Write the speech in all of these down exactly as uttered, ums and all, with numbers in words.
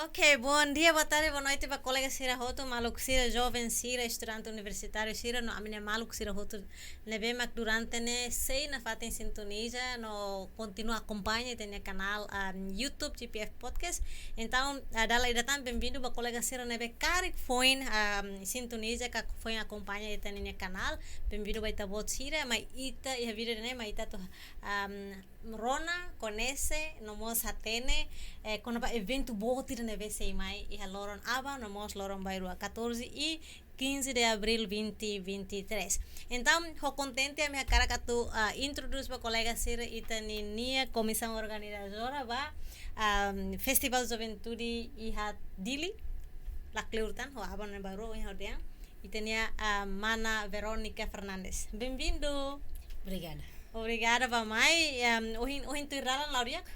Ok, bom dia, boa tarde, boa noite ba kolega sira hotu, maluk sira, joven sira, estudante universitáriu sira, no ami-nia maluk sira hotu ne'ebé mak durante ne'e sei nafatin sintoniza no kontinua akompaña ita-nia kanál, um, YouTube G P F Podcast. Entaun, ah, dala ida tan benvindu ba kolega sira ne'ebé karik foin, um, sintoniza ka foin akompaña ita-nia kanál. Benvindu ba ita-boot sira, mai ita iha vídeo ne'e, mai ita atu, um, rona, koñese, no mós hatene, eh, kona-ba eventu boot ida ne'ebé sei mai iha loron aban, no mós loron bainrua, catorze e quinze de abril vinte vinte e três. Entaun, ho kontente ami hakarak atu, ah, introdús ba kolega sira ita-nia, nia komisaun organizadora ba, ah, Festival Juventude iha Dili, la kleur tan, ho aban ne'e baru, iha ordean. Ita-nia, ah, mana Verónica Fernandes. Benvindu. Obrigada. Obrigada ba mai. Em, ohin, ohin tuir dalan la'o di'ak?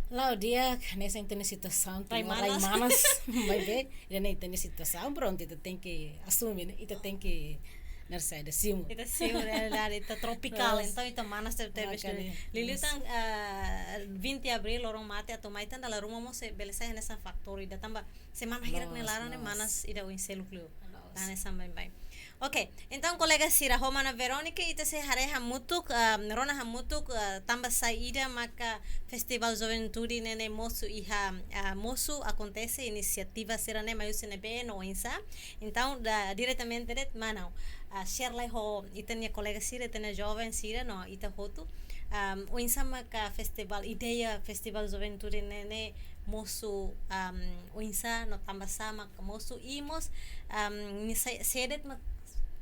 La'o di'ak, hanesan ita-nia situasaun, rai manas. Rai manas, maibé, ida-ne'e ita-nia situasaun, prontu, ita tenke asume, ne'e? Ita tenke, naran saida, simu. Ita simu realidade, ita tropikál, entaun ita manas tebes. Makanya. Liuliu tan, ah, vinte abril, loron mate, atu mai tan dala ruma mós sei bele sai hanesan faktór ida tanba semana hirak ne'e laran ne'e manas ida oin seluk liu. Loos. Tan hanesan baibain. Ok, entaun kolega sira, ho mana Verónica, ita sei haree hamutuk, ah, rona hamutuk, ah, tanba saida maka Festival Juventude ne'e, ne'e mosu iha, ah, mosu akontese, inisiativa sira-ne'e mai husi ne'ebé no oinsá. Entaun, da, diretamente de'it, mana, ah, share lai ho ita-nia kolega sira, ita-nia joven sira, no ita hotu. Um, oinsá maka festival, ideia Festival Juventude ne'e, ne'e mosu, um, oinsá no tanba sá maka mosu i mós, um, ni se-, sé de'it mak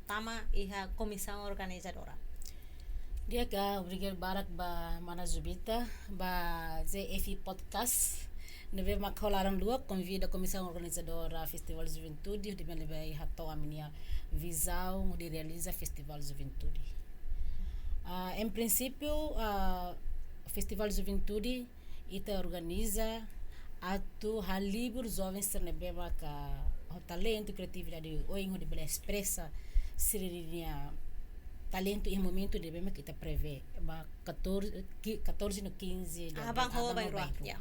tama iha komisaun organizadora. Di'ak, obrigadu barak ba mana Zubita, ba G F Podcast. Ne'ebé mak ho laran luak konvida komisaun organizadora Festival Juventude, hodi bele mai hato'o ami-nia vizaun hodi realiza Festival Juventude. Ah, em princípio, ah, Festival Juventude ita organiza atu halibur joven sira ne'ebé maka ho talentu, kriatividade oioin hodi bele espresa sira-nia talentu iha momentu ne'ebé maka ita prevee ba catorze, qui-, catorze no quinze de abril, aban ho bainrua. Ya.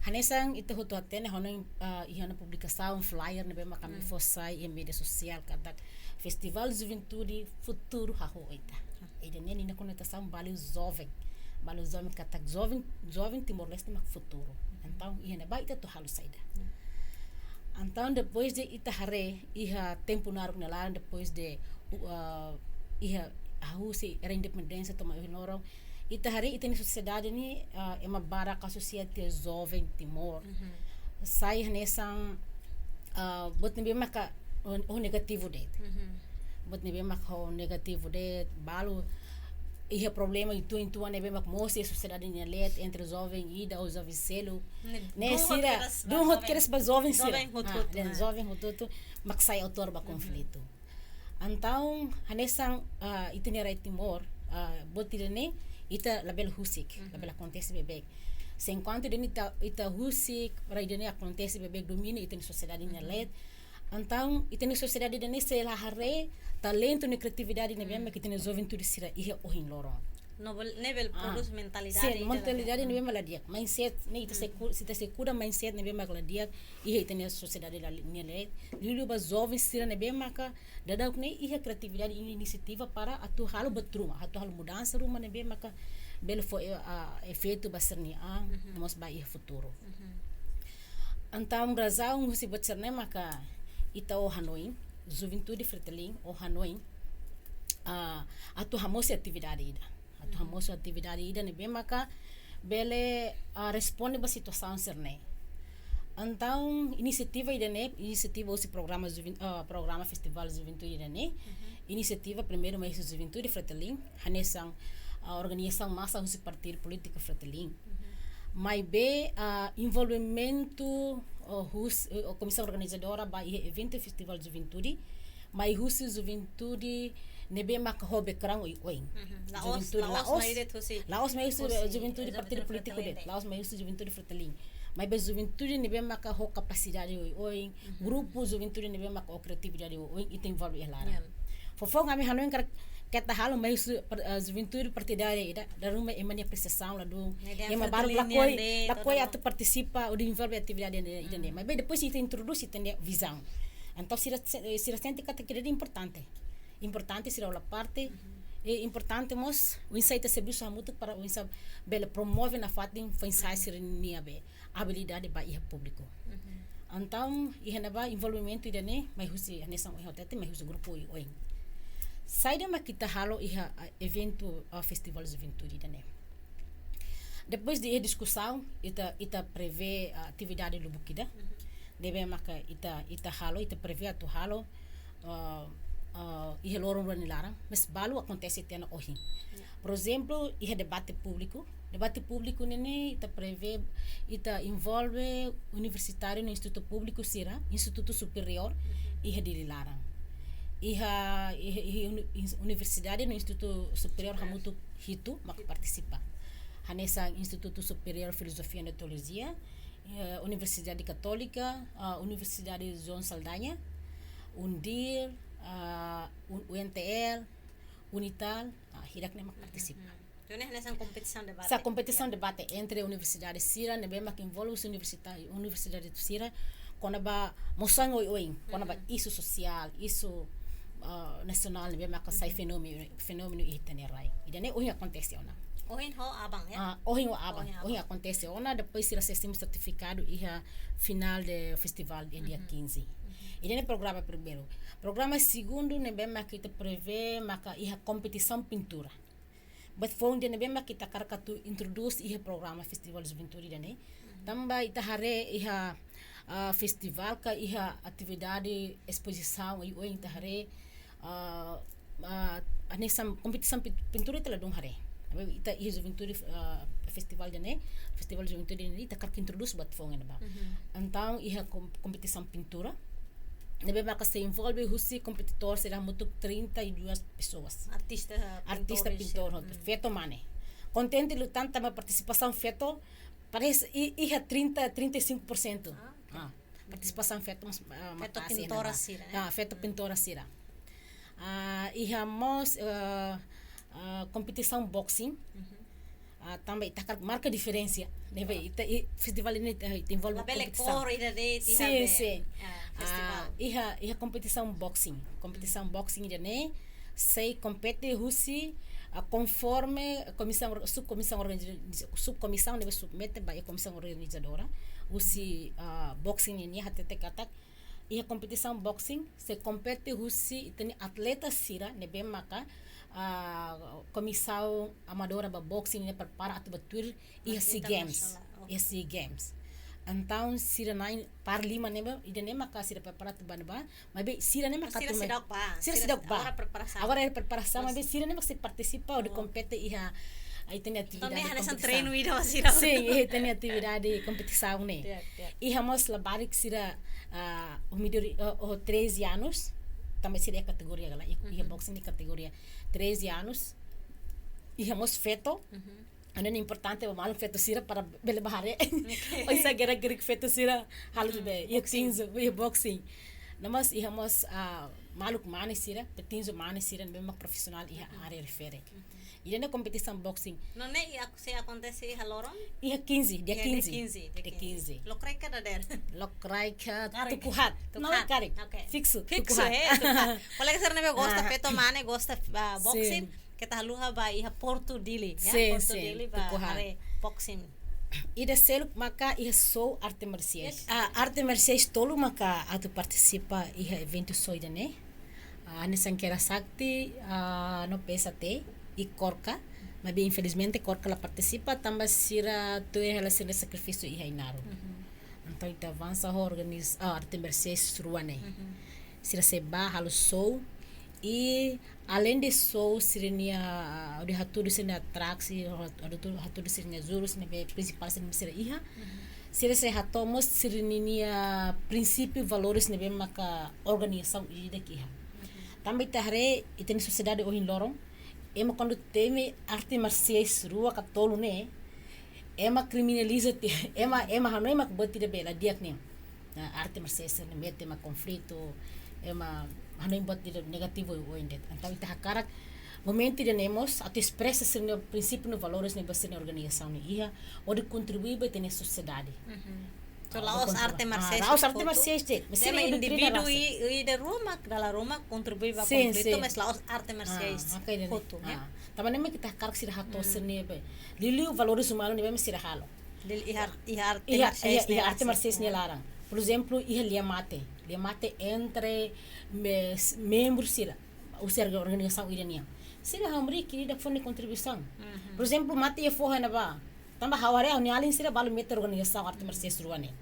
Hanesan ita hotu hatene, hanoin, ah, iha ona publikasaun, flyer ne'ebé maka ami fó sai iha média sosiál katak Festival Juventude Futuru Hahú Ita. Ida-ne'e nia konotasaun balu joven. Balu joven katak joven, joven Timor-Leste mak futuru. Entaun, iha ne'ebá ita atu halo saida. Entaun, depois de ita haree, iha tempu naruk nia laran, depois de, uh, iha, ah, husi era independénsia to'o mai ohin loron, ita haree ita-nia sosiedade ne'e, ah, ema barak asosia tiha joven Timor. Sai hanesan, ah, buat ne'ebé maka ho, ho negativu de'it. Buat ne'ebé maka ho negativu de'it, balu iha problema uitoan ne'ebé mak mosu iha sosiedade nia leet entre joven ida ou joven seluk. Ne'e, ne'e dun hotu sira, kedas ba dun hotu joven, kedas ba joven sira. Joven hotu-hotu, ne'e, joven hotu-hotu mak sai autór ba konflitu. Entaun, hanesan, ah, ita-nia rai Timor, ah, buat ida-ne'e, ita labele husik, labele akontese beibeik. Se enkuantu ida-ne'e ita, ita husik, rai ida-ne'e akontese beibeik, domina ita-nia sosiedade nia leet. Entaun, ita-nia sosiedade ida-ne'e sei la haree talentu no kriatividade ne'ebé mak ita-nia juventude sira iha ohin loron. No bel-, ne'e bele prodús mentalidade, sin, ita mentalidade ne'ebé mak la di'ak. Mindset, ne'e ita sei ku-, se ita sei kuda mindset ne'ebé mak la di'ak iha ita-nia sosiedade la li-, nia leet. Liuliu ba joven sira ne'ebé maka daudauk ne'e iha kriatividade, iha inisiativa para atu halo buat ruma, atu halo mudansa ruma ne'ebé maka bele fó, eh, ah, efeitu ba sira-nia an, no mós ba iha futuru. Entaun, razaun husi buat sira-ne'e maka ita ó hanoin, Juventude Fretilin ó hanoin, ah, atu hamosu atividade ida. Atu hamosu atividade ida ne'ebé maka bele, ah, responde ba situasaun sira-ne'e. Entaun, inisiativa ida-ne'e, inisiativa husi programa juven-, ah, programa Festival Juventude ida-ne'e, inisiativa primeiru mai husi Juventude Fretilin, hanesan, ah, organizasaun masa husi partidu polítiku Fretilin. Maibé, ah, envolvimentu, ah, hus-, ah, komisaun organizadora ba iha eventu Festival Juventude, mai husi juventude ne'ebé maka ho background oioin. La'ós, juventude la'ós, la'ós mai de'it husi, la'ós mai husi husi juventude partidu polítiku de'it, Fretilin de'it. La'ós mai husi juventude Fretilin. Maibé juventude ne'ebé maka ho kapasidade oioin, grupu juventude ne'ebé maka ho kriatividade oioin, ita envolve iha laran. Ya. Foufoun ami hanoin karik keta halo, mai husu par-, ah, juventude partidária ida, dala ruma ema nia apresiasaun ladún. Ne'e dehan ema balu frente linha lakohi, ne'e, lakohi toda atu partisipa, ou envolve atividade ne'e, ida-ne'e. Mm. Maibé depois ita introdús ita-nia vizaun. Entaun sira se-, eh, sira sente katak ida-ne'e importante. Importante sira hola parte. Mhm. I importante mós, oinsá ita servisu hamutuk para oinsá bele promove nafatin foin-sa'e sira-nia be abilidade ba iha públiku. Mhm. Entaun, iha ne'ebá envolvimentu ida-ne'e, mai husi, hanesan ohin ha'u hatete, mai husi grupu oioin. Saida mak ita halo iha, ah, eventu, ah, Festivál Juventude ida-ne'e. Depois de iha diskusaun, ita, ita prevee, ah, atividade lubuk ida. Mhm. Ne'ebé maka ita, ita halo, ita prevee atu halo, ah, ah, iha loron rua nia laran, mas balu akontese tiha ona ohin. Ya. Por ezemplu, iha debate públiku. Debate públiku ne'e ne'e ita prevee, ita envolve universitáriu no institutu públiku sira, institutu superiór, mhm, iha Dili laran. Iha, iha, iha uni-, ins-, universidade no institutu superiór hamutuk hitu mak partisipa. Hanesan Instituto Superior de Filosofia e Teologia, eh, Universidade Católica, ah, Universidade João Saldanha, UNDIL, ah, U-, UNTL, UNITAL, ah, hirak ne'e mak partisipa. Mhm. Entaun ne'e hanesan kompetisaun debate. Hanesan kompetisaun debate entre universidade sira, ne'ebé mak envolve universita-, universidade sira, kona-ba mosaun oioin, kona-ba isu sosiál, isu, ah, nasionál, ne'ebé mak sai fenómenu, fenómenu iha ita-nia rai. Ida-ne'e ohin akontese ona. Ohin ho aban, ya? Ah, ohin ho aban. Ohin ho aban. Ohin akontese ona, depois sira sei simu sertifikadu iha finál de festivál iha dia quinze. Ida-ne'e programa primeiru. Programa segundu ne'ebé mak ita prevee maka iha kompetisaun pintura. Buat foun ida ne'ebé mak ita hakarak atu introdús iha programa Festivál Juventude ida-ne'e. Tanba ita haree iha, ah, festivál ka iha atividade espozisaun oioin ita haree, ah, ah, hanesan kompetisaun pin-, pintura ita ladún haree. Tapi ita iha juventude, ah, festivál ida-ne'e, Festivál Juventude ida-ne'e ita hakarak introdús buat foun iha ne'ebá. Mhm. Entaun iha kom-, kompetisaun pintura. Ne'ebé maka sei envolve husi kompetidór sira hamutuk trinta e duas pessoas. Artista, artista pintór, pintór, sira. Hmm. Feto mane. Kontente liután tanba partisipasaun feto, parese i-, iha trinta, trinta e cinco por cento. Ah, ok. Ah, partisipasaun feto mas, ah, feto maka'as iha pintora ne'ebá. Sira, eh? Ah, feto pintora sira. Ah, iha mós, ah, ah, kompetisaun boxing. Mhm. Ah, tanba ita hakarak marka diferensa. Ne'ebé ita, i, festivál ne'e, eh, ita envolve kompetisaun. Labele kór ida de'it, ita. Sin, be, sin. Ah, festivál. Ah, iha, iha kompetisaun boxing. Kompetisaun boxing ida-ne'e sei kompete husi, ah, konforme komisaun or-, subkomisaun organiza-, subkomisaun ne'ebé submete ba iha komisaun organizadora. Husi, ah, boxing ne'e nia hatete katak iha kompetisaun boxing sei kompete husi ita-nia atleta sira ne'ebé maka, ah, komisaun amadora ba boxing ne'e prepara atu ba tuir iha SEA Games. Internasionál, ok. Iha SEA Games. Entaun sira na'in par lima ne'ebé, ida-ne'e maka sira prepara atu ba ne'ebá, maibé sira ne'e maka sira atu mai seidauk ba. Sira seidauk ba. Agora preparasaun. Agora iha preparasaun, maibé sira ne'e maka sei partisipa hodi kompete iha, ah, ita-nia atividade kompetisaun. Entaun ne'e hanesan treinu ida ba sira. Sin, iha ita-nia atividade kompetisaun ne'e. Di'ak, di'ak. Iha mós labarik sira, ah, o midori, o, o treze anos, tanba sira iha kategoria galak, iha, iha boxing nia kategoria treze anos. Iha mós feto. Mhm. Ida-ne'e importante ba maluk feto sira para bele ba haree. Ok. Oinsá gerak-gerik fetu sira halo, hmm, be, iha boxing. Tinju, iha boxing. No mós iha mós, ah, maluk mane sira, petinju mane sira, ne'ebé mak profisionál iha, hmm, área refere. Hmm. Ida-ne'e kompetisaun boxing. Nune'e iha, sei akontese iha loron? Iha quinze, dia quinze. Iha dia quinze, dia quinze. Dia quinze. Lokraik ka dadeer? Lokraik ka, karik, tuku haat. Tuku haat. No, karik. Ok. Fiksu, fiksu, tuku haat. He, tuku haat. Kolega sira ne'ebé gosta, ah, feto mane, gosta, ah, boxing. Sin. Keta haluha ba iha Portu Dili, ya? Sin, Portu, sin, Dili ba, tuku haat, haree boxing. Ida seluk maka iha show arte marsiais. Yes. Ah, arte marsiais tolu maka atu partisipa iha eventu show ida-ne'e. Ah, hanesan Kera Sakti, ah, no P S A T, i KORKA. Maibé infelizmente KORKA la partisipa, tanba sira tuir hela sira sakrifísiu iha Ainaro. Mhm. Entaun ita avansa ho organiz-, ah, arte marsiais rua ne'e. Mhm. Sira sei ba halo show. I além de show, sira-nia, ah, hodi hatudu sira-nia atraksi, hodi hatudu, hatudu sira-nia jurus ne'ebé prinsipál sira ne'ebé sira iha. Mhm. Sira sei hato'o mós sira-nia prinsípiu, valores ne'ebé maka organizasaun ida-idak iha. Mhm. Tanba ita haree, ita-nia sosiedade ohin loron, ema kuandu temi arte marsiais rua ka tolu ne'e, ema kriminaliza tiha, ema, ema hanoin mak buat ida be la di'ak nian. Nah, arte marsiais ne'e mete ema konflitu, ema hanoin buat ida negativu oin de'it. Entaun ita hakarak momentu ida-ne'e mós atu espresa sira-nia prinsípiu no valores ne'ebé sira-nia organizasaun ne'e iha, hodi kontribui ba ita-nia sosiedade. Mhm. So, la'ós arte marsiais la'ós arte marsiais de'it, mas sira Ne'e iha doutrina indivíduu rasik. I, ida rua mak dala ruma kontribui ba Sin, konflitu, sin. Mas la'ós arte marsiais Ah, maka ida-ne'e. hotu, né? Ah, tanba ne'e mak ita hakarak sira hato'o sira-nia be. Liuliu valores umanus ne'ebé mak sira halo. Lil iha, iha arte Iha, marsiais iha, iha arte ne'e marsiais rasik, nia né? laran. Por ezemplu, iha lia-mate. Lia-mate entre mes, membru sira. Ou seja, organizasaun ida nian. Sira hamriik ida fó nia kontribuisaun. Mhm. Por ezemplu, mate iha foho ne'ebá. Tanba ha'u haree ha'u-nia alin sira balu metin organizasaun arte marsiais rua ne'e.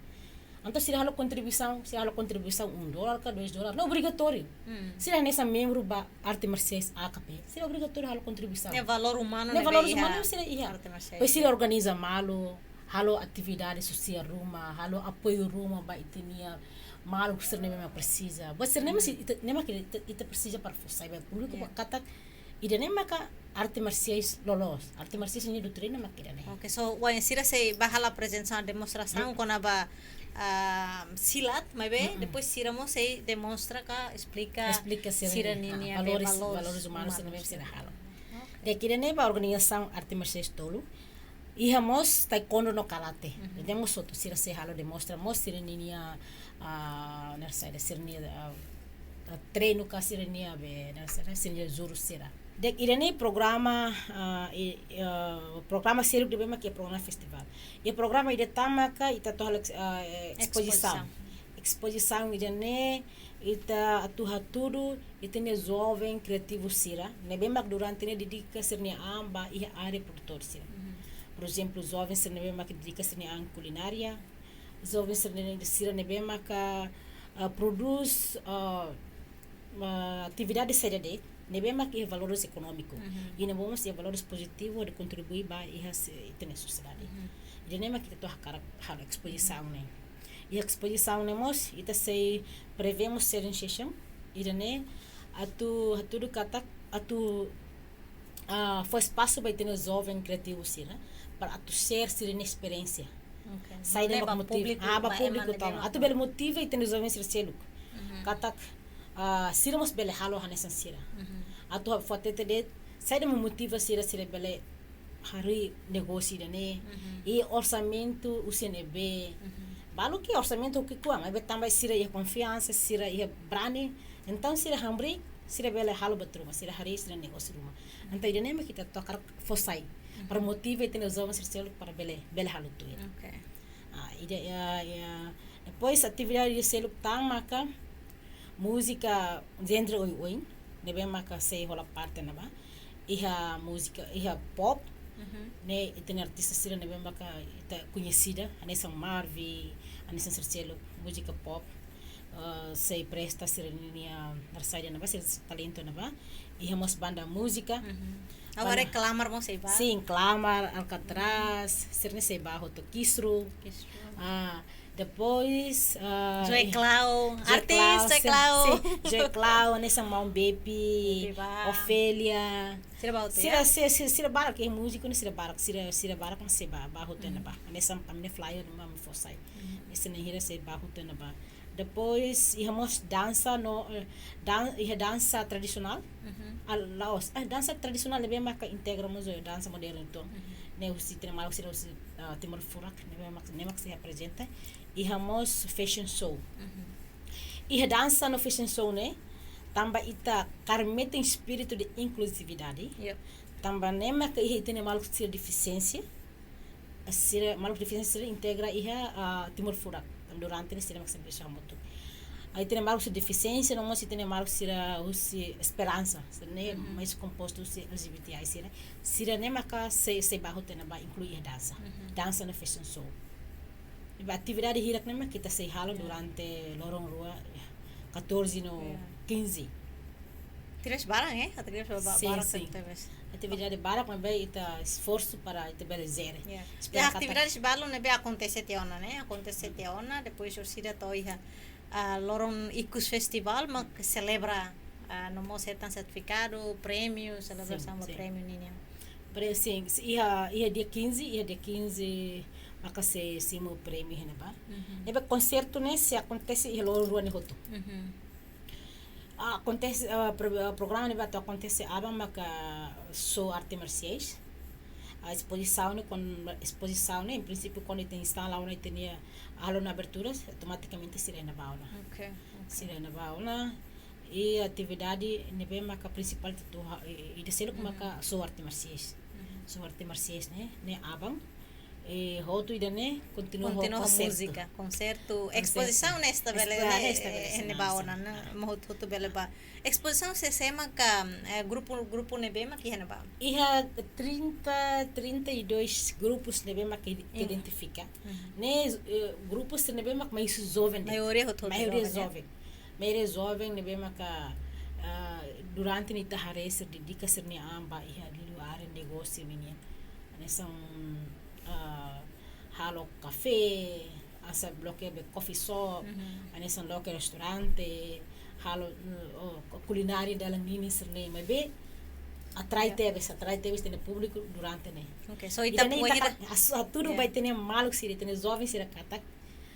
Entaun sira halo kontribuisaun, sira halo kontribuisaun um dólar ka dois dólar. Não obrigatóriu. Hmm. Sira hanesan membru ba arte marsiais A K P. Sira obrigatóriu halo kontribuisaun. Ne'e valór umanu Ne'e ne'ebé valores iha umanus sira iha. arte marsiais. Depois sira organiza malu, halo atividade sosiál ruma, halo apoiu ruma ba ita-nia maluk sira ne'ebé mak presiza. Buat sira-ne'e mak ita, ne'e mak ita, ita presiza para fó sai ba públiku, Yeah. ba katak ida-ne'e maka arte marsiais loloos. Arte marsiais nia doutrina mak ida-ne'e. Ok, so, wainhira sira sei bá halo aprezentasaun demonstrasaun kona-ba, ah, silat, maibé, Mm-mm. Depois sira mós sei demonstra ka esplika Esplika sira sira ninia, ninia ah, valores, valores valores umanus umanus ne'ebé sira halo. Ok. Depois ida-ne'e ba organizasaun arte marsiais tolu. Iha mós taekwondo no karate. Mhm. Ida-ne'e mós hotu sira sei halo demonstra mós sira ninia, ah, naran saida, sira-nia, ah, ah, treinu ka sira-nia be, naran saida, sira-nia jurus sira. Depois ida-ne'e programa, ah, i, ah, programa seluk ne'ebé mak iha programa festivál. Iha programa ida tan maka ita atu halo, ah, eh, espozisaun. Espozisaun. Espozisaun ida-ne'e ita atu hatudu ita-nia joven kriativu sira ne'ebé mak durante ne'e dedika sira-nia an ba iha área produtór sira. Mhm. Por ezemplu, joven sira ne'ebé mak dedika sira-nia an kulinária, joven sira ne'e, sira ne'ebé maka, ah, prodús, ah, ah, atividade saida de'it ne'ebé mak iha valores ekonómiku. Mhm. I ne'ebé mós iha valores pozitivu hodi kontribui ba iha se, ita-nia sosiedade. Mhm. Ida-ne'e mak ita atu hakarak halo espozisaun ne'e. Iha espozisaun ne'e mós ita sei prevee mós sharing session. Ida-ne'e atu, atu hatudu katak atu, ah, fó espasu ba ita-nia joven kriativu sira para atu share sira-nia esperiénsia. Ok. Saida Ne'e mak ba motiva, públiku, ah, ba ba públiku ema ne'ebé tan. mak Atu bele motiva ita-nia joven sira seluk. Mhm. Katak, ah, sira mós bele halo hanesan sira. Mhm. Atu fó hatete de'it, saida mak motiva sira, sira bele harii negósiu ida-ne'e. Mhm. I orsamentu husi ne'ebé. Mhm. Balu ke orsamentu ki'ikoan, maibé tanba sira iha konfiansa, sira iha brani. Entaun sira hamriik, sira bele halo buat ruma, sira harii sira negósiu ruma. Entaun ida-ne'e mak ita atu hakarak fó sai. Para motiva ita-nia joven sira seluk para bele, bele halo tuir. Ok. Ah, ida, ya, ya. Depois atividade seluk tan maka múzika genre oioin, ne'ebé maka sei hola parte ne'ebá. Iha múzika, iha pop, Mhm. ne'e ita-nia artista sira ne'ebé maka ita koñesida, hanesan Marvi, hanesan sira seluk, múzika pop. Ah, sei presta sira-nia naran saida ne'ebá, sira talentu ne'ebá. Iha mós banda múzika. Mhm. Agora é Banda Clamar mós sei bá. Sin, Clamar, Alcatraz, sira-ne'e sei bá hotu, Kisru. Kisru. Ah, depois, ah, Joe eh, Clau, Joe artista Clau, sin, Clau. Sin, Joe Clau, hanesan maun Bepi, Bepi bá. Ofélia. Sira bá hotu, Sira, ya? sira, sira, sira barak, eh, múziku ne'e sira barak, sira, sira barak ne'e sei bá, bá hotu ne'ebá. Hanesan ami-nia flyer ne'ebá ami fó sai. Hanesan ne'e sira sei bá hotu ne'ebá. Depois, iha mós dansa no, eh, dan-, iha dansa tradisionál. Mhm. Ah, la'ós, eh, dansa tradisionál ne'ebé maka integra mós ho dansa modernu entaun. Mhm. Ne'e husi ita-nia maluk sira husi, ah, Timor Furak, ne'ebé mak, ne'e mak sei aprezenta. Iha mós fashion show. Mhm. Iha dansa no fashion show ne'e, tanba ita hakarak metin espíritu de inkluzividade. Yep. Tanba ne'e maka iha ita-nia maluk sira defisiénsia, sira, maluk defisiénsia sira integra iha, ah, Timor Furak. Tanba durante ne'e sira mak servisu hamutuk. Ita-nia maluk sira defisiénsia, no mós ita-nia maluk sira husi esperansa. Sira ne'e, mhm, mais kompostu husi L G B T I sira. Sira ne'e maka sei, sei bá hotu ne'ebá inklui iha dansa. Mhm. Dansa no fashion show. Iha atividade hirak ne'e mak ita sei halo, ya, durante loron rua, ya, catorze no, ya, quinze. Atividade barak, eh? Atividade ba-, sin, barak, sin, tebes. Atividade barak, maibé ita esforsu para ita bele jere. Ya. Espera, ya, katak atividade balu ne'ebé akontese tiha ona, ne'e? Akontese tiha ona, depois orsida to'o iha, ah, loron ikus festival, mak selebra, ah, no mós hetan sertifikadu, prémiu, selebrasaun, sin, ba, sin, prémiu ninian. Pre-, sin, iha, iha dia quinze, iha dia quinze maka sei simu prémiu iha ne'ebá. Mhm. Ne'ebé konsertu ne'e sei akontese iha loron rua ne'e hotu. Mhm. Akontese, ah, pro-, ah, programa ne'ebé atu akontese aban maka show arte marsiais. Ah, espozisaun ne'e, kuandu espozisaun ne'e, em princípio, kuandu ita instala ona ita-nia, halo ona abertura, automatikamente sira iha ne'ebá ona. Ok, ok. Sira iha ne'ebá ona. I atividade ne'ebé maka prinsipál ita atu ha-, i, i, ida seluk maka show arte marsiais. Show arte marsiais ne'e, ne'e aban. I hotu ida-ne'e kontinua ho konsertu. Kontinua ho múzika, konsertu, espozisaun ne'e esta bele, ne'e esta bele, eh, ne'ebá ona, ne'e hotu, hotu bele bá. Espozisaun sé-sé maka, eh, grupu, grupu ne'ebé maka iha ne'ebá? Iha trinta, trinta e dois grupus ne'ebé maka identifika. Ne'e, eh, grupus ne'ebé maka mais joven de'it. Maioria hotu-hotu joven, eh? Maioria joven. Maioria joven ne'ebé maka, ah, durante ne'e ita haree sira dedika sira-nia an ba iha liuliu área negósiu ninian. Hanesan, ah, halo kafé, hanesan loke be coffee shop, hanesan loke restaurante, halo, mm, oh, ku-, kulinária dalan ninin sira-ne'e, maibé atrai tebes, atrai tebes ita-nia públiku durante ne'e. Ok, so ita-nia apoiu ita ida ka-, hatudu ba ita-nia maluk sira, ita-nia joven sira katak,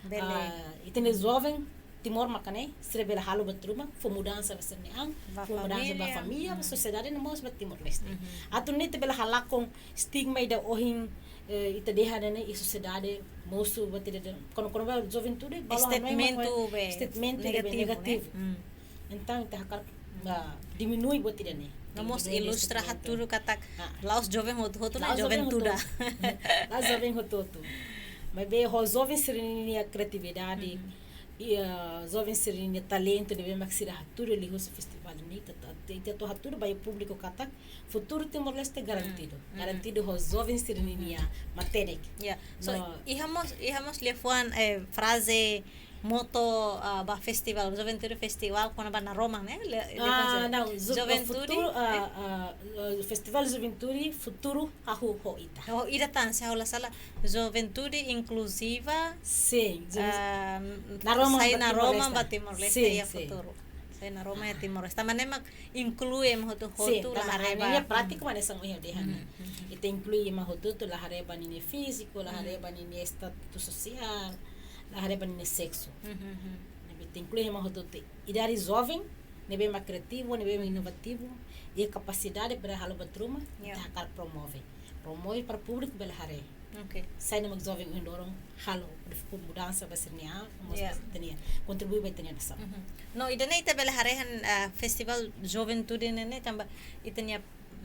bele, ah, ita-nia joven Timor maka ne'e, sira bele halo buat ruma, fó mudansa ba sira-nia an, fó mudansa ba família, ba sosiedade no mós ba Timor-Leste. Atu nune'e ita bele halakon stigma ida ohin, eh, ita dehan ne'e iha sosiedade mosu buat ida, kona-kona ba juventude, balu hanoin mak statement be, statement ida be negativu, negativu. Entaun ita hakarak ba diminui buat ida-ne'e. No mós diminui ilustra statement. Hatudu katak, ah, la'ós joven hotu-hotu, la'ós joven hotu-hotu. La'ós joven hotu-hotu. Maibé ho joven sira-nia kriatividade, i, ah, joven sira-nia talentu ne'ebé mak sira hatudu liuhusi festivál ne'e, ita, ita, ita atu hatudu ba iha públiku katak futuru Timor-Leste garantidu. Garantidu ho joven sira-nia matenek. Ya. So, no, iha mós, iha mós liafuan, eh, fraze moto, ah, ba festivál, Juventude Festivál, kona-ba naroman, eh? Le, le, ah, não, ju-, Juventude, futuru, ah, eh? Ah, ah, Festivál Juventude, futuru hahú ho ita. Ho ida tan, se ha'u la sala, juventude inkluziva. Sin, ju-, ah, naroman sai ba naroman Timor-Leste. Ba Timor-Leste, sin, iha sin. Futuru. Sai naroman iha Timor-Leste. Tanba ne'e mak inklui ema hotu-hotu, sin, la tanba haree ba, nia prátika mak hanesan ohin ha'u dehan. Ita inklui ema hotu-hotu, la haree ba ninia fíziku, la haree ba ninia estatutu sosiál, la haree ba ninia seksu. Ne'ebé ita inklui ema hotu-hotu. Idade joven, ne'ebé mak kriativu, ne'ebé mak inovativu, iha kapasidade para halo buat ruma, ita hakarak promove. Promove para públiku bele haree. Ok. Saida mak joven ohin loron halo, hodi fó mudansa ba sira-nia an, mós ba ita-nia, kontribui ba ita-nia nasaun. No, ida-ne'e ita bele haree iha, ah, Festivál Juventude ne'e, ne'e tanba ita-nia,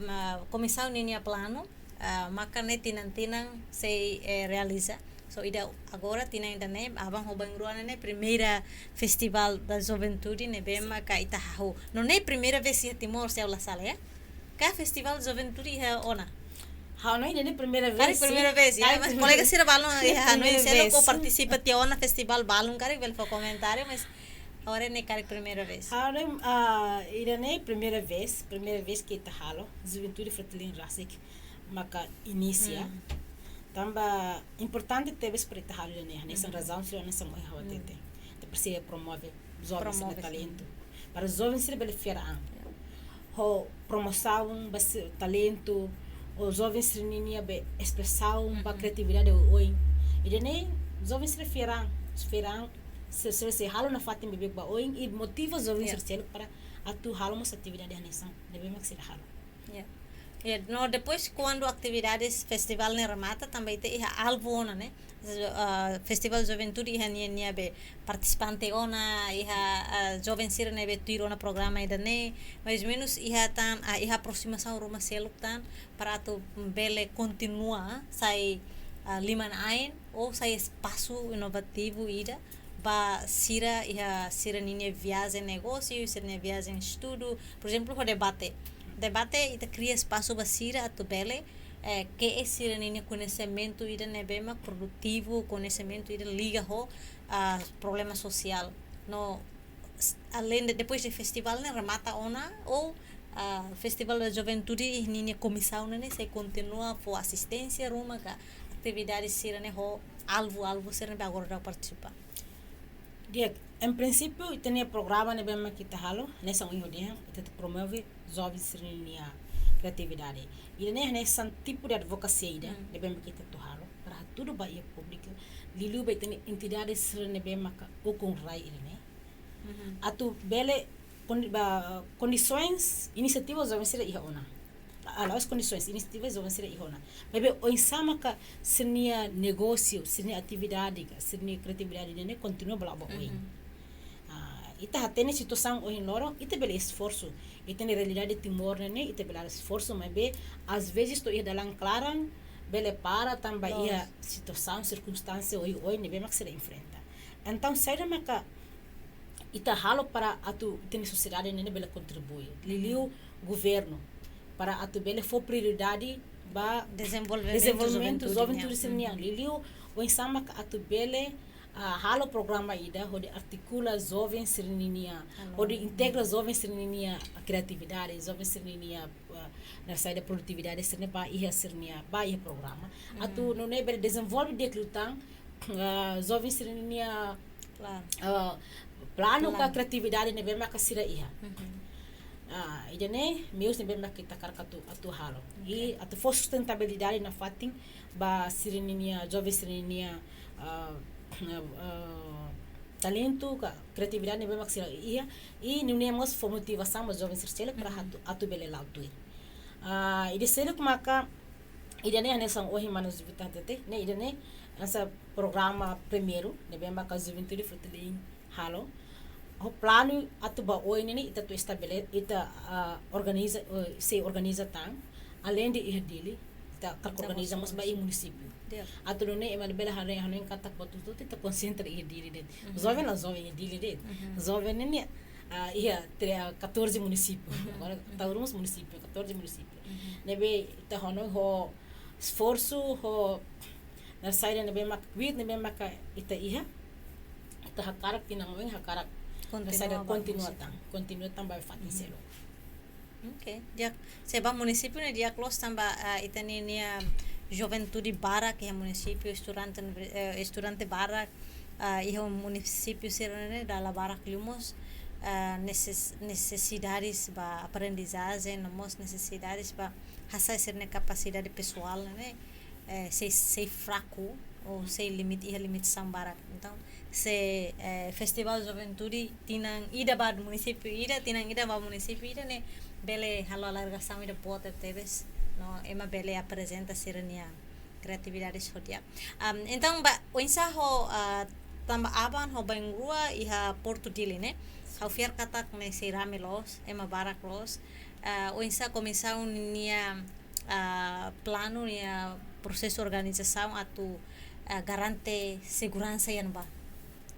ah, komisaun ninia planu, ah, maka ne'e tinan-tinan sei, eh, realiza. So, ida agora, tinan ida-ne'e, aban ho bainrua ne'e, ne'e primeira Festivál da Juventude ne'ebé maka ita hahú. No ne'e primeira vez iha Timor, se ha'u la sala, ya? Ka Festivál Juventude iha ona? Ha'u hanoin ida-ne'e primeira vez, sin. Karik primeira vez, ya, mas kolega sira balun iha hanoin seluk partisipa tiha ona festivál balun, karik bele fó komentáriu, mas agora ne'e karik primeira vez. Ha'u hanoin, ah, ida-ne'e primeira vez, primeira vez ke ita halo, Juventude Fretilin rasik maka inisia. Tanba importante tebes para ita halo ida-ne'e, hanesan razaun sira hanesan ohin ha'u hatete. Ita presiza promove joven sira-nia talentu. Para joven sira bele fiar an. Ya. Ho promosaun ba sira-nia talentu, ho joven sira-nia be espresaun, ba kriatividade oioin. Ida-ne'e joven sira fiar an, fiar an, sira, sira sei halo nafatin beibeik ba oin, i motiva joven sira seluk para atu halo mós atividade hanesan ne'ebé mak sira halo. Ya. Ya, no, depois kuandu atividades festivál ne'e remata, tanba ita iha alvu ona, ne'e? Ah, Festivál Juventude iha nia, nia be partisipante ona, iha, ah, joven sira ne'ebé tuir ona programa ida-ne'e, mais ou menus iha tan, ah, iha aproximasaun ruma seluk tan, para atu bele kontinua sai, ah, liman-ain, ou sai espasu inovativu ida ba sira iha sira-nia viajen negósiu, sira-nia viajen estudu, por ezemplu, ho debate. Debate ita kria espasu ba sira atu bele, eh, ke sira-nia koñesimentu ida ne'ebé mak produtivu, koñesimentu ida liga ho, ah, problema sosiál. No, s-, além de, depois de festivál ne'e remata ona, ou, ah, Festivál da Juventude ninia komisaun ne'e sei kontinua fó asisténsia ruma ka atividade sira-ne'e ho alvu, alvu sira-ne'e ba agora daudaun partisipa. Di'ak, em princípio, ita-nia programa ne'ebé mak ita halo, hanesan ohin ha'u dehan, ita atu promove joven sira-nia kriatividade. Ida-ne'e hanesan tipu de advokasia ida ne'ebé mak ita atu halo, para hatudu ba iha públiku, liuliu ba ita-nia entidade sira ne'ebé maka ukun-rai ida-ne'e. Atu bele kondi-, ba kondisoens inisiativa joven sira iha ona. Ah, la'ós kondisoens, inisiativa joven sira iha ona. Maibé oinsá maka sira-nia negósiu, sira-nia atividade, sira-nia kriatividade ne'e kontinua ba la'o ba oin. Ah, ita hatene situasaun ohin loron, ita bele esforsu. Ita-nia realidade Timor ne'e, ita bele esforsu, maibé às vezes to'o iha dalan klaran bele para tanba iha situasaun, sirkunstánsia oioin ne'ebé mak sira enfrenta. Entaun, saida maka ita halo para atu ita-nia sosiedade ne'e bele kontribui? Liuliu governu, para atu bele fó prioridade ba dezenvolvimentu joventude nian. Liuliu oinsá maka atu bele, ah, halo programa ida hodi artikula joven sira-ninia, hodi integra joven sira-ninia kriatividade, joven sira-ninia, ah, naran saida, produtividade sira-ne'e ba iha sira-nia, ba iha programa. Atu nune'e bele dezenvolve di'ak liután, ah, joven sira-ninia, ah, planu ka kriatividade ne'ebé maka sira iha. Ah, ida-ne'e meius ne'ebé maka ita hakarak atu, atu halo. I atu fó sustentabilidade nafatin ba sira-ninia, joven sira-ninia, ah, ah, talentu ka kriatividade ne'ebé maka sira iha. I nune'e mós fó motivasaun ba joven sira seluk para atu, atu bele la'o tuir. Ah, ida seluk maka ida-ne'e hanesan ohin mana Juvita hatete, ne'e ida-ne'e hanesan programa primeiru ne'ebé maka Juventude Fretilin halo. Ho planu atu ba oin ne'e ita atu estabele-, ita, ah, organiza, eh, sei organiza tan, aleinde iha Dili, ita hakarak organiza mós ba iha munisípiu. Atu nune'e ema bele haree, hanoin katak buat hotu-hotu ita konsentra iha Dili de'it. Joven la joven iha Dili de'it. Joven ne'e, ah, iha tre-, ah, catorze munisípiu. Agora tau ruma mós munisípiu, catorze munisípiu. Ne'ebé ita hanoin ho esforsu, ho naran saida ne'ebé mak, kbiit ne'ebé maka ita iha, ita hakarak tinan oin hakarak naran saida, kontinua tan, kontinua tan ba fatin seluk. Ok, di'ak, se ba munisípiu ne'e di'ak loos tanba, ah, ita-nia, nia juventude barak iha munisípiu, estudante, eh, estudante barak, ah, iha munisípiu sira-ne'e dala barak liu mós, ah, neses-, nesesidades ba aprendizajen, no mós nesesidades ba hasa'e sira-nia kapasidade pesoál ne'e, eh, sei, sei fraku, ou sei limite, iha limitasaun barak. Entaun, se, eh, Festivál Juventude tinan ida ba munisípiu ida, tinan ida ba munisípiu ida ne'e bele halo alargasaun ida boot tebes, no ema bele aprezenta sira-nia kriatividade ho di'ak. Am, entaun, ba, oinsá ho, ah, tanba aban ho bainrua iha Portu Dili ne'e, ha'u fiar katak ne'e sei rame loos, ema barak loos. Ah, oinsá komisaun nia, ah, planu, nia prosesu organizasaun atu, ah, garante seguransa iha ne'ebá?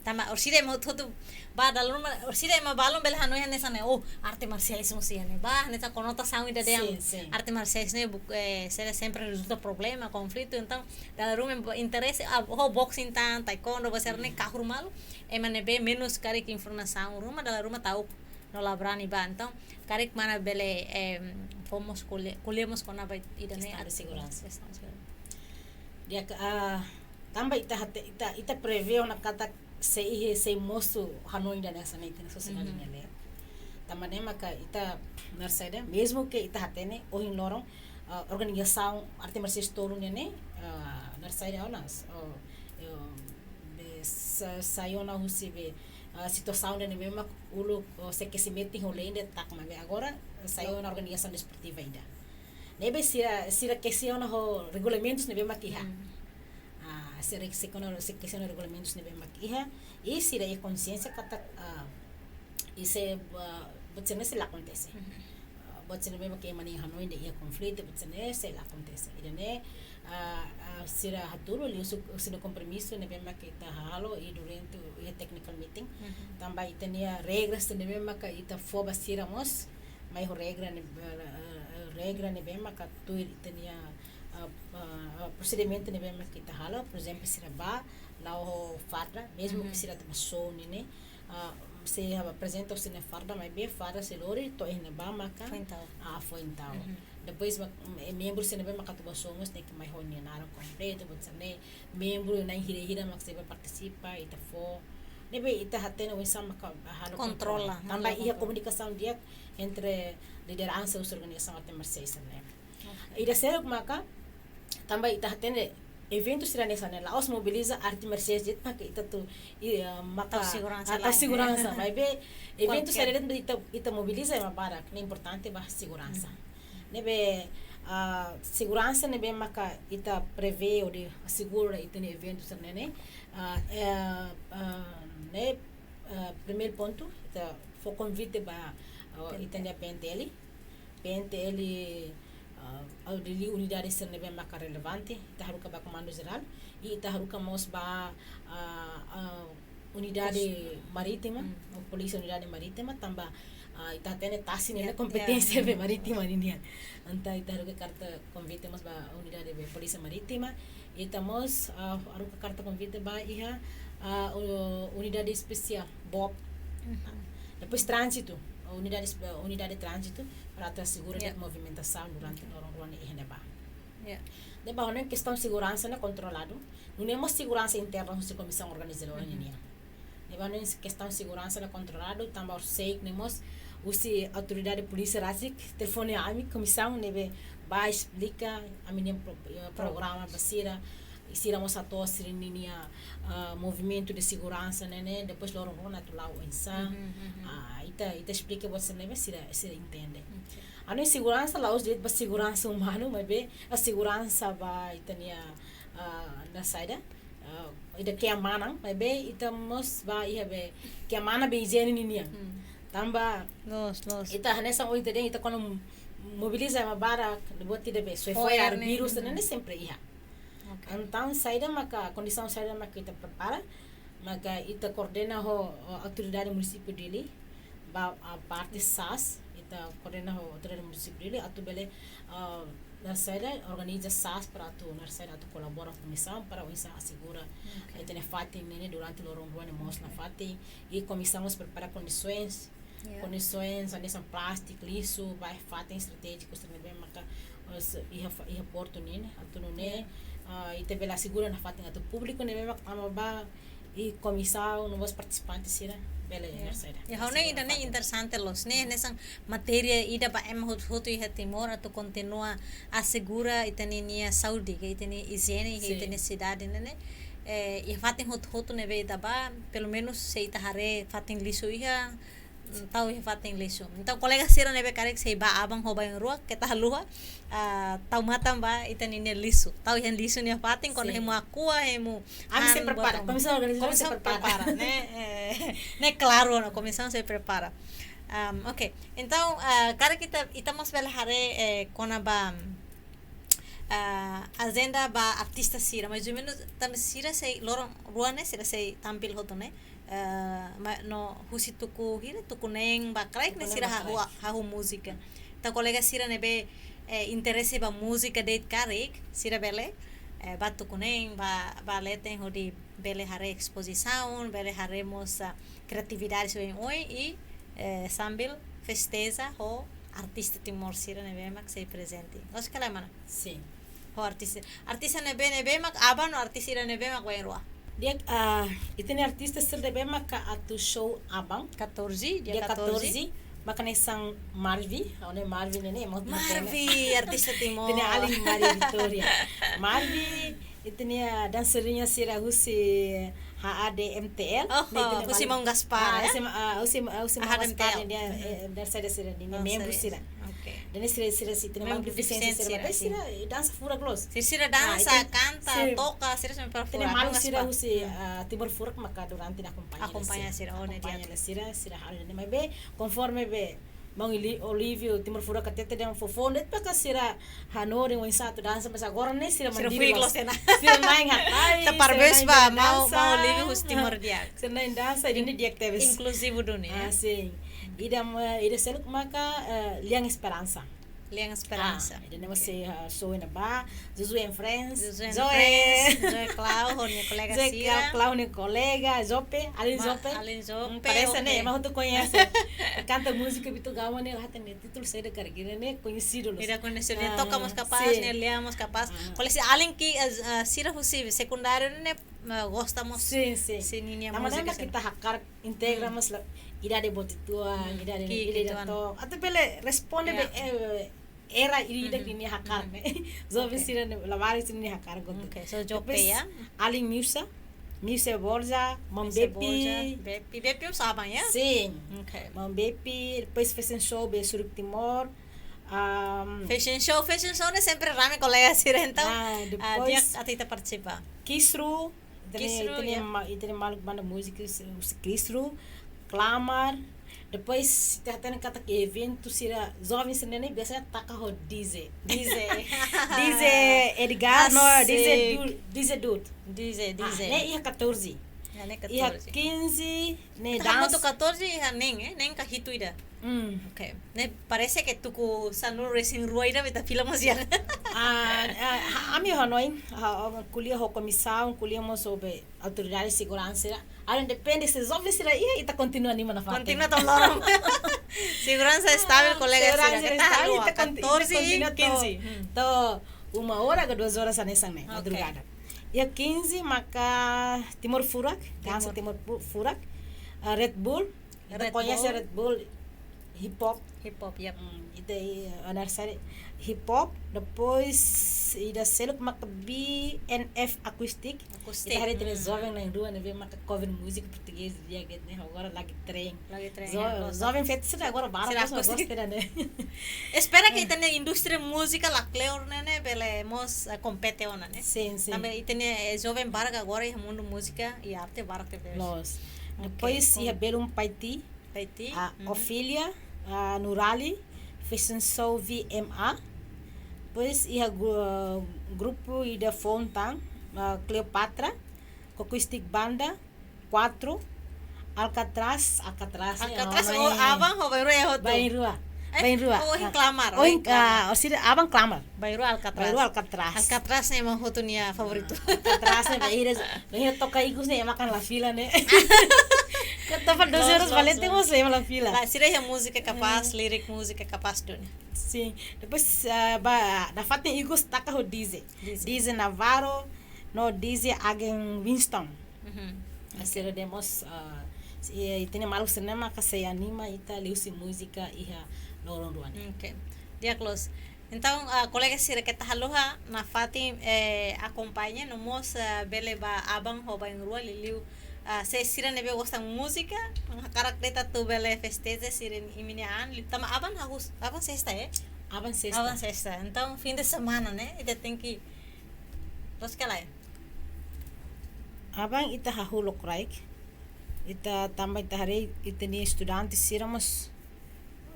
Tanba orsida ema hotu-hotu ba dala ruma, orsida ema balun bele hanoin hanesan ne'e, oh, arte marsiais mós iha ne'ebá, hanesan konotasaun ida dehan arte marsiais ne'e buk-, eh, sira sempre rezulta problema, konflitu. Entaun, dala ruma ema interese, ah, ho boxing tan, taekwondo, ba sira-ne'e kahur malu, ema ne'ebé menus karik informasaun ruma, dala ruma ta'uk no la brani ba. Entaun, karik mana bele, em, fó mós ko'alia, ko'alia mós kona-ba ida-ne'e, kestaun de seguransa. Kestaun de seguransa. Di'ak, ah, tanba ita hate-, ita, ita prevee ona katak sei iha, sei mosu hanoin ida hanesan ne'e iha ita-nia sosiedade nia leet. Tanba ne'e maka ita naran saida, mezmu ke ita hatene ohin loron, ah, organizasaun arte marsiais tolu ne'e ne'e, ah, naran saida ona, oh, eh, be sa-, sai ona husi be, ah, situasaun ida ne'ebé mak uluk, oh, sei kesi metin ho lei ida tak, maibé agora sai ona organizasaun desportiva ida. Ne'ebé sira, sira kesi ona ho regulamentus ne'ebé mak iha. Ah, sira kesi ona, sira kesi ona regulamentus ne'ebé mak iha. I sira iha konsiénsia katak, ah, i se, ah, buat sira-ne'e sei la akontese. Ah, buat sira ne'ebé mak ema nia hanoin dehan iha konflitu, buat sira-ne'e sei la akontese. Ida-ne'e, ah, ah, sira hatudu liuhusi sira-nia kompromisu ne'ebé mak ita halo i durante iha technical meeting. Tanba ita-nia regras ne'ebé maka ita fó ba sira mós, mai ho regra ne'e, eh, eh, regra ne'ebé maka tuir ita-nia, ah, ah, ah, prosedimentu ne'ebé maka ita halo, por ezemplu, sira ba la'o ho farda, mezmu ke sira atu ba show ne'e ne'e, ah, sei aprezenta sira-nia farda, maibé farda sei lori to'o iha ne'ebá maka foin tau. Ah, foin tau. Depois mak, eh, membru sira ne'ebé maka atu ba show mós tenke mai ho nia naran kompletu, buat sira-ne'e, membru na'in hira-hira mak sei bá partisipa, ita fó. Ne'ebé ita hatene oinsá maka halo kontrola. Kontrola. Tanba iha komunikasaun di'ak entre lideransa husi organizasaun arte marsiais sira-ne'e. Ok. Ida seluk maka, tanba ita hatene eventu sira hanesan ne'e, la'ós mobiliza arte marsiais de'it maka ita atu, i, ah, maka, tau seguransa ah, tau lae. Seguransa, maibé eventu sira de'it ita, ita mobiliza ema barak, ne'e importante ba seguransa. Hmm. Ne'ebé, ah, seguransa ne'ebé maka ita prevee hodi asegura ita-nia eventu sira ne'e, ah, eh, ah, ne'e, ah, primeiru pontu, ita fó konvite ba, ah, P N T L. Ita-nia P N T L, P N T L, ah, hodi liu unidade sira ne'ebé maka relevante, ita haruka ba Komandu Jerál, i ita haruka mós ba, ah, ah, unidade marítima, hmm, ou Polísia Unidade Marítima, tanba, ah, ita hatene tasi ne'e, ya, kompeténsia, ya, be marítima ninian. Entaun ita haruka karta konvite mós ba unidade be Polísia Marítima, ita mós, ah, haruka karta konvite ba iha, ah, u-, unidade espesiál, bob. Mhm. Depois tránzitu, unidade espe-, unidade tránzitu, para atu asegura, ya, de'it movimentasaun durante, ya, loron rua ne'e iha ne'ebá. Ya. Ne'ebá, ne'e kestaun seguransa ne'e kontroladu. Nune'e mós seguransa interna husi komisaun organizadora, mhm, ninian. Ne'ebá, ne'e kestaun seguransa ne'e kontroladu, tanba horiseik ne'e mós husi autoridade polísia rasik telefone ami komisaun ne'ebé bá esplika ami-nia pro-, eh, programa ba sira, sira mós hato'o sira-ninia, ah, movimentu de seguransa ne'e, ne'e, depois loron rua atu la'o oinsá. Mhm, mhm. Ah, ita, ita esplika buat sira ne'ebé sira, sira entende. Ok. Ha'u-nia seguransa la'ós de'it ba seguransa umanu, maibé ba seguransa ba ita-nia, ah, naran saida, ah, ida keamanan, maibé ita mós ba iha be keamanan be ijiene ninian. Hmm. Tanba, loos, loos, ita hanesan ohin ita dehan, ita kuandu mobiliza ema barak, buat ida be, soe-fo'er, fo'er ne'e, vírus, mhm, ne'e sempre iha. Ok. Entaun, saida maka, kondisaun saida maka ita prepara, maka ita koordena ho, ho autoridade munisípiu Dili, ba, ah, parte, hmm, sas, ita koordena ho autoridade munisípiu Dili, atu bele, ah, naran saida, organiza sas para atu, naran saida, atu kolabora komisaun para oinsá asegura, ok, ita-nia fatin ne'e durante loron rua ne'e mós nafatin, i komisaun mós prepara kondisoens, ya, kondisoens, hanesan plástiku, lixu, ba fatin estratéjiku sira ne'ebé maka, eh, se-, iha fa-, iha portu nian, atu nune'e, ya, ah, ita bele asegura nafatin atu públiku ne'ebé maka tama ba, i komisaun, no mós partisipante sira bele, ya, naran saida, ya, ha'u hanoin asegura ida-ne'e fatin interesante loos, ne'e, hanesan matéria ida ba ema hotu-hotu iha Timor atu kontinua asegura ita-nia saúde, ka ita-nia ijiene, ka, sin, ita-nia sidade ne'e, ne'e. Eh, iha fatin hotu-hotu ne'ebé ita bá, pelumenus se ita haree fatin lixu iha, mm, tau iha fatin lixu. Entaun, kolega sira ne'ebé karik sei bá aban ho bainrua, keta haluha, ah, tau matan ba ita-nia lixu. Tau iha lixu nia fatin, kuandu, sin, hemu Aqua, hemu, ami sei, an, prepara. Buat, komisaun organizadora sei, komisaun prepara, prepara, ne'e? Eh, ne'e klaru, no, komisaun sei prepara. Am, ok. Entaun, ah, karik ita, ita mós bele haree, eh, kona-ba, ah, ajenda ba artista sira, mais ou menus, tanba sira sei loron rua ne'e, sira sei tampil hotu ne'e. Ah, ma-, no husi tuku hira, tuku neen ba kraik ne'e, tuku neen sira ba kraik, hahú, hahú múzika. Entaun kolega sira ne'ebé, eh, interese ba múzika de'it karik, sira bele, eh, ba tuku neen, ba, ba leten hodi bele haree espozisaun, bele haree mós, ah, kreatividade sira oioin i, eh, sambil festeja ho artista Timor sira ne'ebé mak sei prezente. Loos ka lae, mana? Sin. Ho artista, artista ne'ebé, ne'ebé mak aban no artista sira ne'ebé mak bainrua? Di'ak, ah, ita-nia artista sira ne'ebé maka atu show aban. Katorze, dia, dia katorze, katorze, maka hanesan Marvi, ha'u hanoin Marvi ne'e, ne'e, mau Marvi, artista Timor. Ita-nia alin Maria Vitória. Marvi, ita-nia dansarinha sira husi H A D M T L. Oh, ne'e, ita-nia husi Marvi. Maun Gaspar, ah, ya? Husi ma-, ah, husi ma-, ah, husi Maun Gaspar, H A D M T L. Ne'e, eh, dansadeira sira, ne'e, oh, membru sira. Ok. Ne'e sira, sira, sira, ita-nia membru defisiénsia sira, defisiénsia, maibé sira, eh, dansa furak loos. Sira, sira dansa, ah, ita, kanta, sin, toka, sira sempre furak. Ita-nia maluk sira husi, ah, Timor Furak maka durante ne'e akompaña, akompaña sira, oh, ne'e di'ak. Akompaña sira, sira halo ne'e, maibé konforme be Maun Oli-, Olívio Timor Furak hatete dehan fofoun de'it maka sira hanorin oinsá atu dansa, mas agora ne'e sira, sira mandiri fuik loos, loos ona. Sira na'in hatais, sira parabéns na'in ba bele Maun, dansa. Maun Olívio husi Timor di'ak. Sira na'in dansa, ida-ne'e di'ak tebes. Inkluzivu duni, ya. Ah, sin. Ida ma-, ida seluk maka, eh, Lian Esperansa. Lian Esperansa. Ah, ida-ne'e mós, ok, sei, ah, show iha ne'ebá. Zuzu and Friends. Zuzu and Friends. Zoe Clau, ho nia kolega sira. Zoe Clau, Clau nia kolega, Jope, alin Jope. Ma-, alin Jope, hmm, parese, ok, ne'e, ema hotu koñese. Kanta múzika Bitu Gama ne'e, la hatene títulu saida karik, ida-ne'e koñesidu loos. Ida koñesidu, ne'e, ah, toka mós kapás, sin, ne'e, lia mós kapás. Ah. Kolega sira, alin ke, eh, eh, sira husi sekundáriu ne'e, eh, gosta mós. Sin, sin. Sin, ninia múzika, sin. Tanba ne'e mak ita hakarak integra, hmm, mós la, idade boot uitoan, hmm, idade, ki'ik, idade uitoan, to'o. Atu bele responde, ya, be, eh, Era ida, mhm, ke nia hakarak, mhm, ne'e. Joven, oke, sira-ne'e, labarik sira-ne'e hakarak hotu. Oke, so Jope, depois, ya? Alin Miusa, Miusa Borja, Maun, Miusa Bepi. Borja, Bepi, Bepi mós aban, ya? Sin. Oke. Maun Bepi, depois fashion show be Suruk Timor. Am, fashion show, fashion show ne'e sempre rame kolega sira, entaun, ah, ah, depois di'ak atu ita partisipa. Kisru, ita-nia, Kisru, ita-nia, ya, ma-, ita-nia maluk banda múzika, se-, se Kisru, Klamar. Depois, ita hatene katak eventu sira, joven sira-ne'e biasanya taka ho D J. D J. D J Edgar, no, D J, asik, Du-, D J Dut. D J, ah, D J. Ne'e iha katorze. Ya, ne'e iha katorze. Kinze, ne'e, ita hamutuk dansa. Katorze iha neen, eh? Neen ka hitu ida. Hmm. Oke. Ne'e parese ke tuku sanulu-resin-rua ida ita fila mós iha. Ah, ah, ha-, ami hanoin, ha, ko'alia ho komisaun, ko'alia mós ho be autoridade seguransa sira. Agora depende se joven sira iha, ita kontinua anima nafatin. Kontinua tau loron. Seguransa estavel, ah, kolega sira. Seguransa sira estavel, ita konti-, ita kontinua tau, katorze, kinze. Hmm. Tau uma hora ka duas horas hanesan ne'e, oke, madrugada. Iha kinze maka Timor Furak, dansa Timor. Timor Fu-, Furak, ah, Red Bull. Ita koñese Red Bull. Red Bull, hip hop. Hip hop, yep. Hmm, ita i-, aniversáriu hip hop, depois ida seluk maka B N F Acoustic. Acoustic. Ita haree, hmm, ita-nia joven na'in-rua ne'ebé maka cover múzika portugés di'ak ne'e, agora lagi trend. Lagi trend, jo-, ya, gosta. Joven feto sira agora barak, sira mós akustik gosta, ne'e? Espera ke, eh, ita-nia indústria múzika la kleur ne'e, ne'e bele mós, eh, kompete ona, ne'e? Sin, sin. Tanba ita-nia, eh, joven barak agora iha mundu múzika i arte barak tebes. Loos. Oke, depois, kon- iha belun Paiti, Paiti, ah, mhm. Ofelia, ah, Nurali, fashion show V M A. Depois, iha gru-, grupu ida foun tan, ah, Cleopatra, Acoustic Banda, Quatro, Alcatraz, Alcatraz ne'e, Alcatraz, oh, oh, ne'e. Aban ho bainrua iha hotu? Bainrua. Eh, bainrua. Oh, ohin, ah, Klamar, ohin, ohin Klamar. Ah, orsida aban Klamar. Bainrua Alcatraz. Bainrua Alcatraz. Alcatraz ne'e mak hotu nia favoritu. Ah, Alcatraz ne'e bainrua, bainrua toka ikus ne'e ema kan la fila ne'e. Kota fal doze horas, loos, valente, loos, mós ema la fila. La, sira iha múzika kapás, eh, lirik múzika kapás duni. Sin. Depois, ah, ba, nafatin ikus taka ho D J. D J. D J Navarro, no D J Agen Winston. Mhm. Oke. Sira-ne'e mós, ah, si, eh, ita-nia maluk sira-ne'e maka sei anima ita liuhusi múzika iha loron rua ne'e. Oke. Di'ak loos. Entaun, ah, kolega sira keta haluha nafatin, eh, akompaña no mós, ah, bele ba aban ho bainrua liuliu, ah, se sira ne'ebé gosta múzika, hakarak de'it atu bele festeja sira-nia an, li-, tanba aban hahú, aban sesta, eh? Aban sesta. Aban sesta. Entaun, fim de semana, ne'e? Ita tenke, loos ka lae? Aban ita hahú lokraik. Ita tanba ita haree ita-nia estudante sira mós,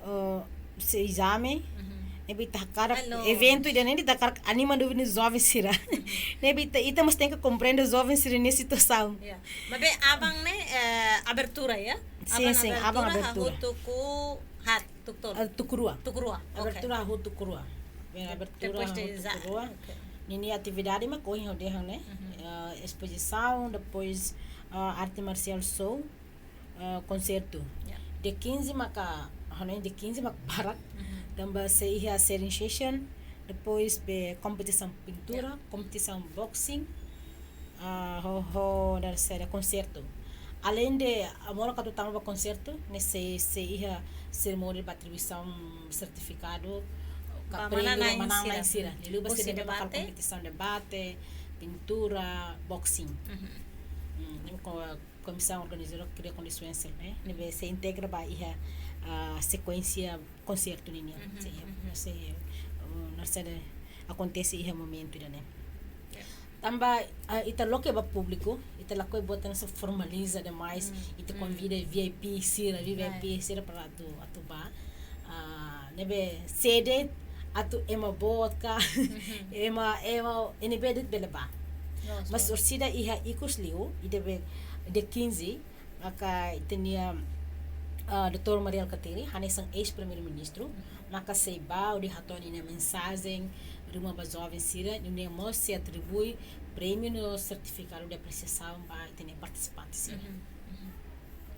eh, sei ezame. Mhm. Ne'ebé ita hakarak, ah, loos, eventu ida-ne'e ita hakarak anima duni joven sira. Mhm. Ne'ebé ita, ita mós tenke komprende joven sira-nia situasaun. Ya. Maibé aban ne'e, eh, abertura, ya? Sin, aban, sin, aban abertura, abertura. Hahú tuku haat. Tuku tolu? Ah, tuku rua. Tuku rua, oke. Abertura hahú tuku rua. Bem, de-, abertura depois de hahú tuku rua. Oke. Ninia atividade mak ohin ha'u dehan ne'e. Mhm. Ah, espozisaun, depois, ah, arte marsiál show, ah, konsertu. Ya. Dia kinze maka, hanoin dia kinze mak barak. Mhm. Tanba sei iha sharing session, depois be kompetisaun pintura, ya, kompetisaun boxing, ah, ho, ho, ida-ne'e sira konsertu. Aleinde, ah, molok atu tama ba konsertu, ne'e sei, sei iha serimónia ba atribuisaun sertifikadu, ka prémiu ba manán-na'in sira. Ba manán-na'in sira. Mhm. Liuliu ba sira ne'ebé mak halo debate, kompetisaun debate, pintura, boxing. Mhm. Hmm, ne'e ko-, komisaun organizadora kria kondisoens ne'e, ne'ebé sei integra ba iha, ah, sekuénsia konsertu ninian. Mhm, sei, mhm. Sei, uh, ida-ne'e sei akontese iha momentu ida-ne'e. Ya. Tanba, ah, ita loke ba públiku, ita lakohi buat hanesan formaliza demais, mm, ita, mm, konvida V I P sira, V I P, ya, sira para atu, atu ba. Ah, ne'ebé sé de'it atu ema boot ka, mhm, ema, ema, ne'ebé de'it bele ba. Loos, mas loos. Orsida iha ikus liu, ida be dia kinze, maka ita-nia, ah, doutór Mari Alkatiri, hanesan eis-primeiru-ministru, maka sei ba hodi hato'o ninia mensajen ruma ba joven sira, no nia mós sei atribui prémiu no sertifikadu de apresiasaun ba ita-nia partisipante sira. Mhm, mhm.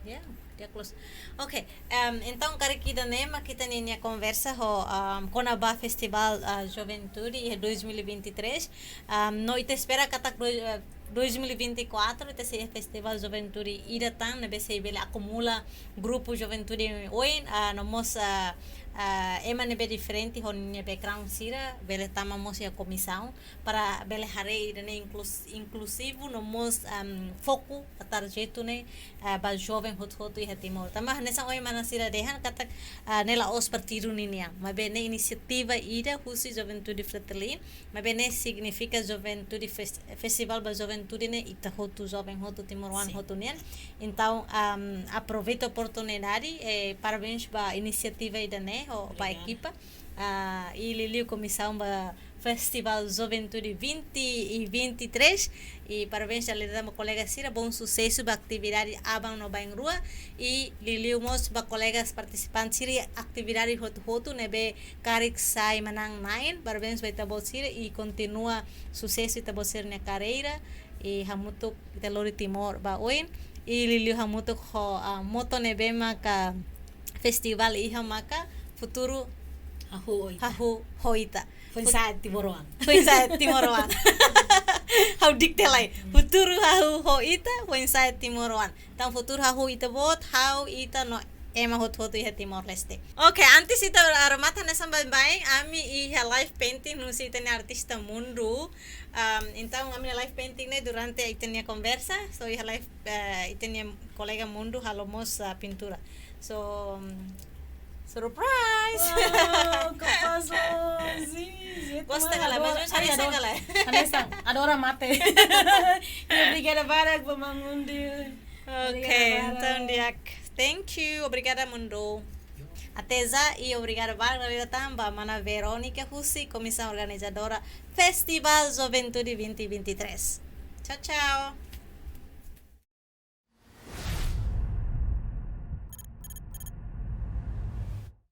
Ya, di'ak loos. Oke, em, entaun karik ida-ne'e mak ita-nia konversa ho, em, kona-ba Festival, ah, Juventude iha dois mil e vinte e três. Em, no ita espera katak do-, eh, dois mil e vinte e quatro ita sei iha Festival Juventude ida tan, ne'ebé sei bele akumula grupu juventude oioin, ah, no mós, ah, ah, ema ne'ebé diferente ho ninia background sira bele tama mós iha komisaun para bele haree ida-ne'e inklus-, inkluzivu no mós, am, foku ba tarjetu ne'e, ah, ba joven hotu-hotu iha Timor. Tanba hanesan ohin mana sira dehan katak, ah, ne'e la'ós partidu ninian, maibé ne'e inisiativa ida husi Juventude Fretilin, maibé ne'e signifika juventude fes-, festival ba juventude ne'e ita hotu, joven hotu, timoroan Sin. hotu nian. Entaun, am, aproveita oportunidade, eh, parabéns ba inisiativa ida-ne'e, ho ba Obrigada. ekipa. Ah, i liuliu komisaun ba Festival Juventude vinte e vinte e três. I parabéns dala ida ba kolega sira, bom susesu ba atividade aban no bainrua. I liuliu mós ba kolegas partisipante sira, atividade hotu-hotu ne'ebé karik sai manán-na'in. Parabéns ba ita-boot sira i kontinua susesu ita-boot sira-nia karreira. I hamutuk ita lori Timor ba oin. I liuliu hamutuk ho, ah, moto ne'ebé maka festival iha maka futuru Hahú ho ita. hahú ho ita. Foin-sa'e timoroan. Foin-sa'e timoroan. Ha'u dikte lai. Futuru hahú ho ita, foin-sa'e timoroan. Entaun futuru hahú ita-boot, ha'u, ita no ema hotu-hotu iha Timor-Leste. Oke, antes ita remata hanesan baibain, ami iha live painting husi ita-nia artista Mundu. Am, entaun ami-nia live painting ne'e durante ita-nia konversa, so iha live, eh, ita-nia kolega Mundu halo mós, ah, pintura. So, mm, surprise! Wow, kapás loos. Sin, sin, Gosta ka lae? Adora. Mais ou menos Ai, hanesan adora. ka lae? Hanesan, adora mate. Obrigada barak ba Maun Mundu. Ok, Obrigada barak. entaun di'ak. Thank you. Obrigada, Mundu. Até já i obrigada barak dala ida tan ba mana Verónica husi komisaun organizadora Festival Juventude vinte e vinte e três. Tchau, tchau.